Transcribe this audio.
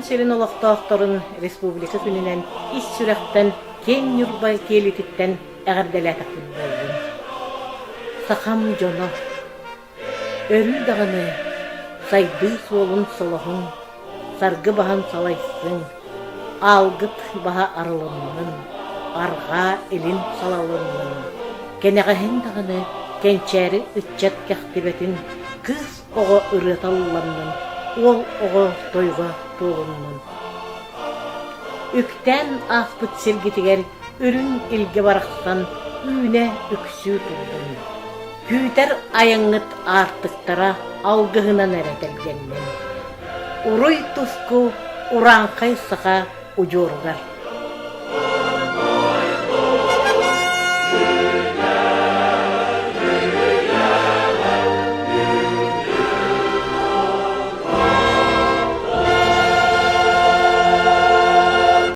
сирин олохтоохторун Республика күнүнэн ис сүрэхтэн киэҥ Ньурба киэлититтэн эҕэрдэлээтэхпит буоллун. Сахам дьоно, өрүү даҕаны сайдыы суолун солоһуҥ, саргы баһан салайсыҥ, аалгыт баһа арылыннын, арҕаа илин салалыннын, кэнэҕэһин даҕаны кэнчээри ыччат кэхтибэтин, кыыс оҕо ырыата ылланнын, уол оҕо тойуга туолуннун. Үктээн ааспыт сиргитигэр үрүҥ илгэ барахсан үүнэ үксүү турдун. Күүтэр айаҥҥыт аартыктара алгыһынан эрэ тэлгэннин. Уруй туску урааҥхай саха удьуоругар.